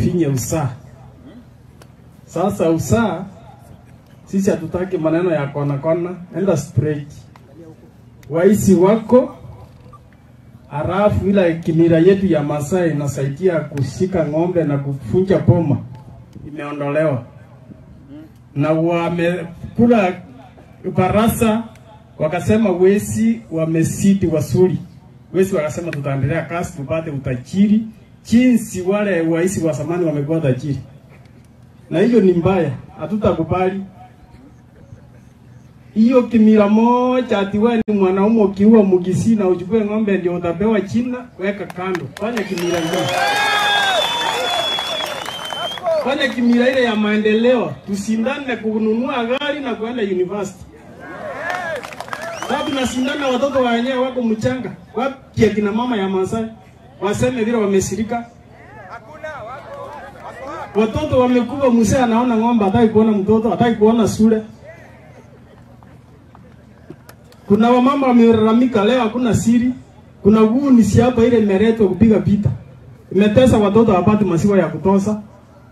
wafinye usaa. Sasa usaa, sisi hatutaki maneno ya kona kona, enda straight. Waisi wako halafu ila kimila yetu ya Masai inasaidia kushika ng'ombe na kufunja boma imeondolewa. Na wamekula barasa wakasema wesi wamesiti wasuri. Wesi wakasema tutaendelea kazi tupate utajiri jinsi wale waisi wa zamani wamekuwa tajiri. Na hiyo ni mbaya, hatutakubali. Hiyo kimila moja ati wewe ni mwanaume ukiua Mugisi na uchukue ng'ombe ndio utapewa jina, weka kando. Fanya kimila ngine. Fanya kimila ile ya maendeleo, tusindane kununua gari na kuenda university. Sababu nasindana watoto wenyewe wako mchanga. Wapi akina mama ya Masai waseme vile wamesirika. Watoto wamekuwa, mzee anaona ng'ombe, hataki kuona mtoto, hataki kuona shule. Kuna wamama wamelalamika leo hakuna siri. Kuna guni si hapa ile imeletwa kupiga vita. Imetesa watoto hawapati maziwa ya kutosa.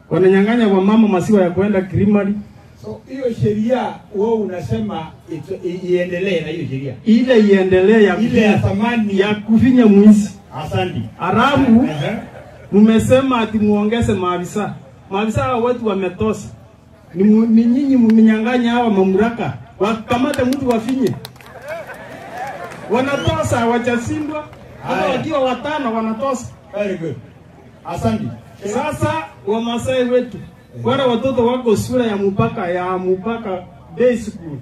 Wananyang'anya wamama maziwa ya kuenda primary. So hiyo sheria wewe unasema iendelee na hiyo sheria. Ile iendelee ya ile ya thamani ya kufinya mwizi. Asante. Arabu mmesema ati muongeze maafisa. Maafisa watu wametosa. Ni nyinyi mmenyang'anya hawa mamlaka. Wakamate mtu wafinye. Wanatosa hawajashindwa. Hata wakiwa watano wanatosa. Very good. Asante. Sasa Wamasai wetu wale watoto wako shule ya mpaka day school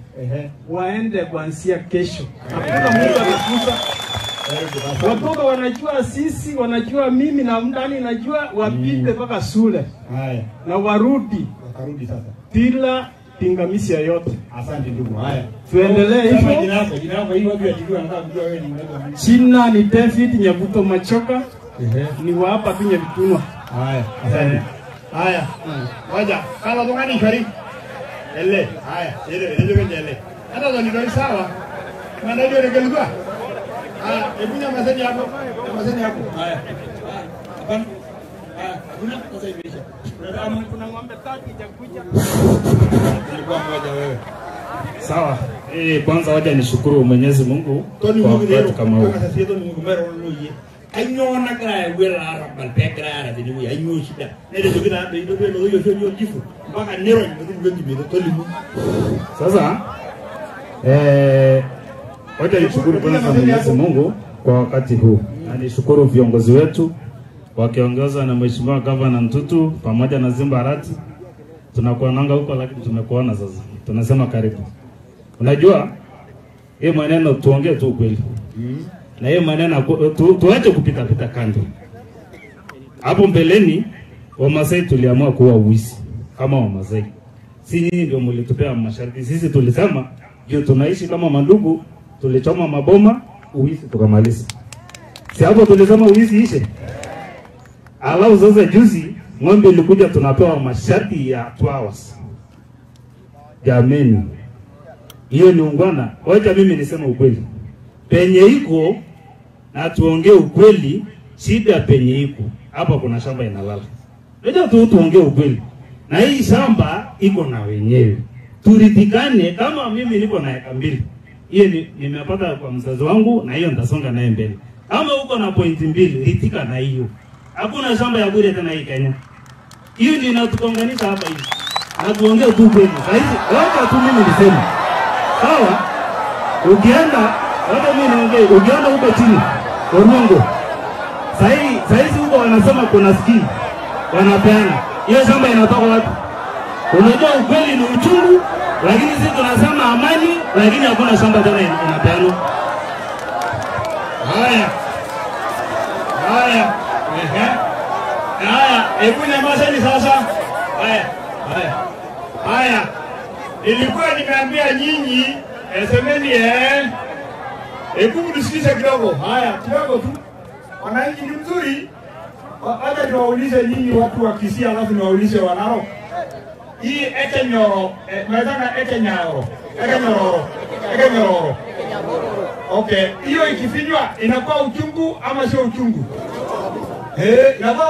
waende kuanzia kesho. Hakuna mtu atakuta. Watoto wanajua sisi, wanajua mimi na ndani najua, wapite mpaka shule. Haya. Na warudi. Wakarudi sasa. Bila pingamizi yoyote. Asante ndugu. Haya. Tuendelee hivyo. Jina lako hii watu wajue, wanataka kujua wewe ni mmoja. Jina ni David Nyabuto Machoka. Ni wa hapa tu Nyabitunwa. Haya. Asante. Haya. Ngoja, kama tungani shari. Ele. Haya, ile ile ile. Hata ndo ni sawa. Maana ndio regelwa. Ah, hebu nyamazeni hapo. Nyamazeni hapo. Haya. Hapana. Ah, kuna sasa imeisha. Kuna ng'ombe tatu ijakuja. Ilikuwa moja wewe. Sawa. Kwanza wacha nishukuru Mwenyezi Mungu kwa wakati kama huu. Sasa wacha nishukuru kwanza Mwenyezi Mungu kwa wakati huu. Na nishukuru viongozi wetu wakiongozwa na Mheshimiwa Governor Ntutu pamoja na Simba Arati. Tunakuonanga huko lakini tumekuona sasa. Tunasema karibu. Unajua hii maneno tuongee tu ukweli. Na hiyo maneno tuache kupita pita kando. Hapo mbeleni Wamasai tuliamua kuwa uisi kama Wamasai. Si nyinyi ndio mlitupea masharti. Sisi tulisema juu tunaishi kama mandugu, tulichoma maboma, uisi tukamaliza. Si hapo tulisema uisi ishe. Alafu sasa juzi ng'ombe ilikuja tunapewa masharti ya 2 hours. Jameni, hiyo ni ungwana. Wacha mimi niseme ukweli. Penye iko na tuongee ukweli, shida penye iko. Hapa kuna shamba inalala. Wacha tu tuongee ukweli. Na hii shamba iko na wenyewe. Turidhikane kama mimi niko na eka 2. Hiyo nimepata kwa mzazi wangu na hiyo nitasonga naye mbele. Kama uko na pointi 2, ridhika na hiyo. Hakuna shamba ya bure tena hii Kenya. Hiyo ndio inatukonganisha hapa hivi. Na tuongee tu ukweli. Sasa wacha tu mimi niseme. Sawa? Ukienda hata mimi naongea, ukienda huko chini, Orungo. Sasa huko wanasema kuna skimu wanapeana. Hiyo shamba inatoka wapi? Unajua ukweli ni uchungu, lakini sisi tunasema amani, lakini hakuna shamba tena inapeanwa. Haya. Haya. Haya, hebu nyamazeni sasa. Haya. Haya. Haya. Nilikuwa nimeambia nyinyi semeni hebu msikize kidogo. Haya, kidogo tu. Wananchi ni mzuri. Wacha tuwaulize nyinyi watu wa Kisii alafu niwaulize wa Narok. Hii Ekenyoro, mnaitanga Ekenyoro. Ekenyororo. Ekenyororo. Okay, hiyo ikifinywa inakuwa uchungu ama sio uchungu? Inakuwa